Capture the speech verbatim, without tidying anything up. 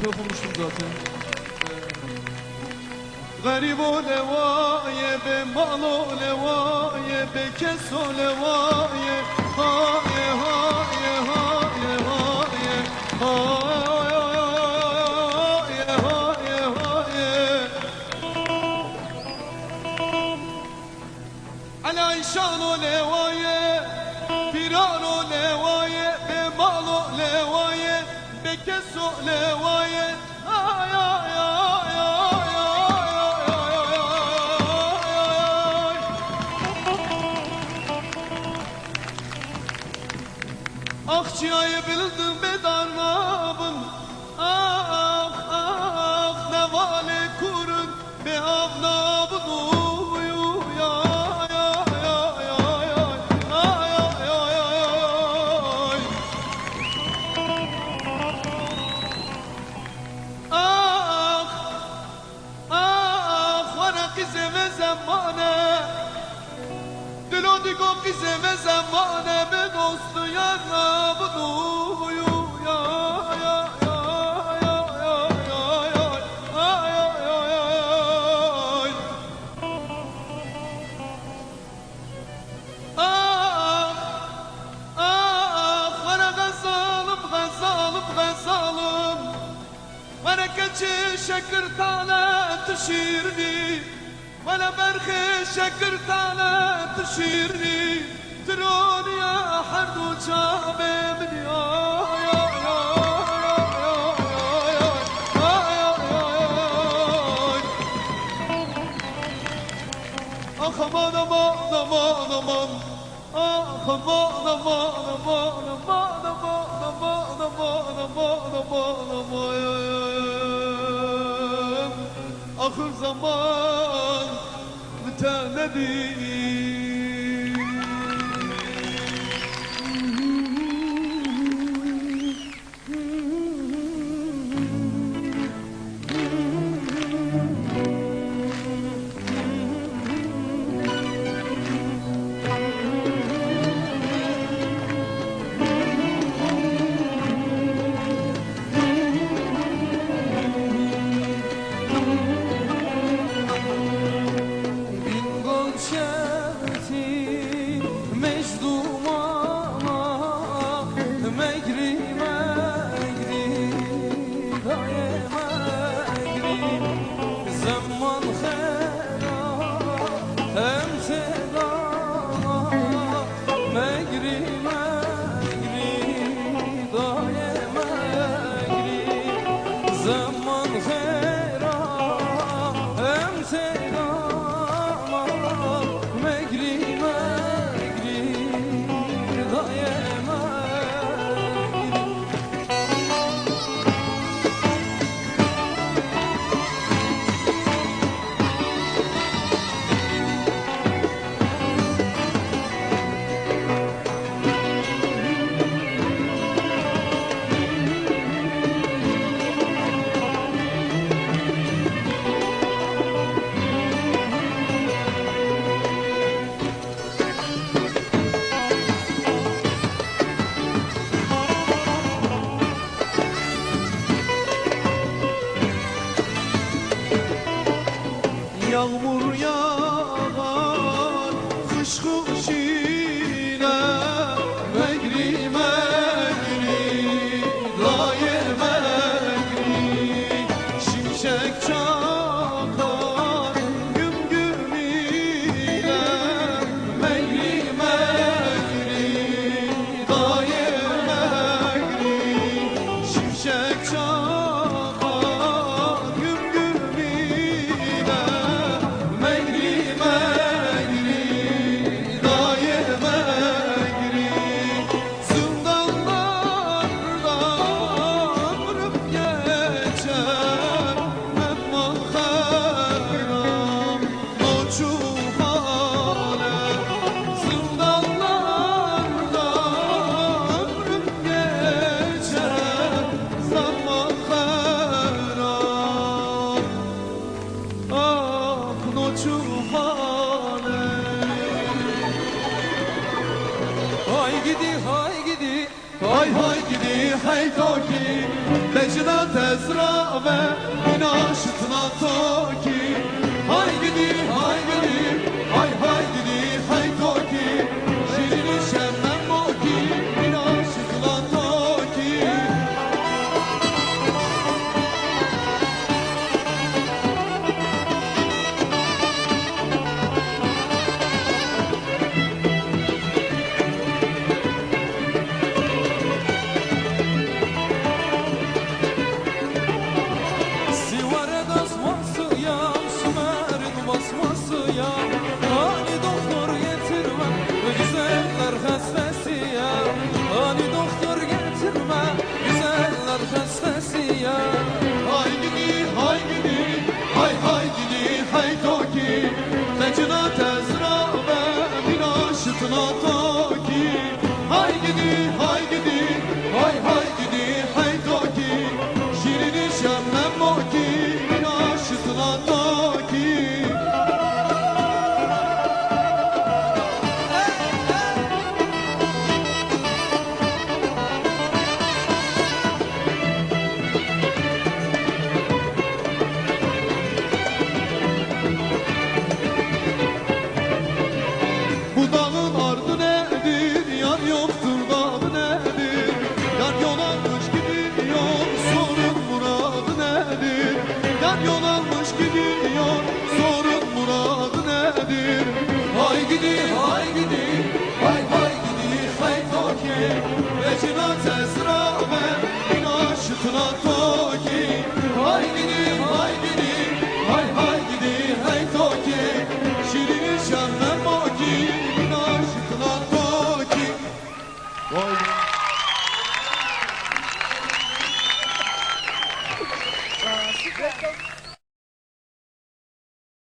Yok olmuştum zaten. Garibo lewaye, be malo lewaye, be keso lewaye. Haye, haye, haye, haye. Haye, haye, haye, haye. Ela înşano lewaye, pîrano lewaye, bê malo lewaye, bê keso lewaye. Ay, ay, ay. Ax çiyayê bilindin bê dar nabin. Ax, ax, nevalê kurin bê av nabin û, û, ya, ya, ya, ya, ya, ay, ay, ay, ay, ay. Ax, ax, were qîzê vê zemane. Dilo digo qîzê vê zemane bi dost û yar nabin û, û, ya, ya, ya, ya. Ax, ax, were xezalim, xezalim, xezalim. Were keçê şekirtane tu şîrnî. Were berxê şekirtane tu şîrnî. Tu roniya her du çavê min ya, ya, ya. Ax, aman, aman, aman, aman. Ax, aman, aman, aman, aman. Axir zeman bi te nebî. Bin gul şevtî mecdûmana, megrî, megrî, dayê megrî. Zeman xêra em têda, megrî, megrî, dayê megrî. Zeman xêra em têda, megrî, megrî, dayê megrî. Yağmur yağar, xış xış ile, megrî, megrî, dayê megrî, şimşek çakar, güm güm ile, megrî, megrî, dayê megrî, şimşek çakar, güm güm ile, megrî, megrî, dayê megrî. Zindanlarda ömrüm geçer, Mehman Xera. Noç û hale, zindanlarda ömrüm geçer, Zeman Xera. Ah, noç û hale. Hay gidi, hay gidi. Hay hay gidi, hey tokî, bejna tezra. Ve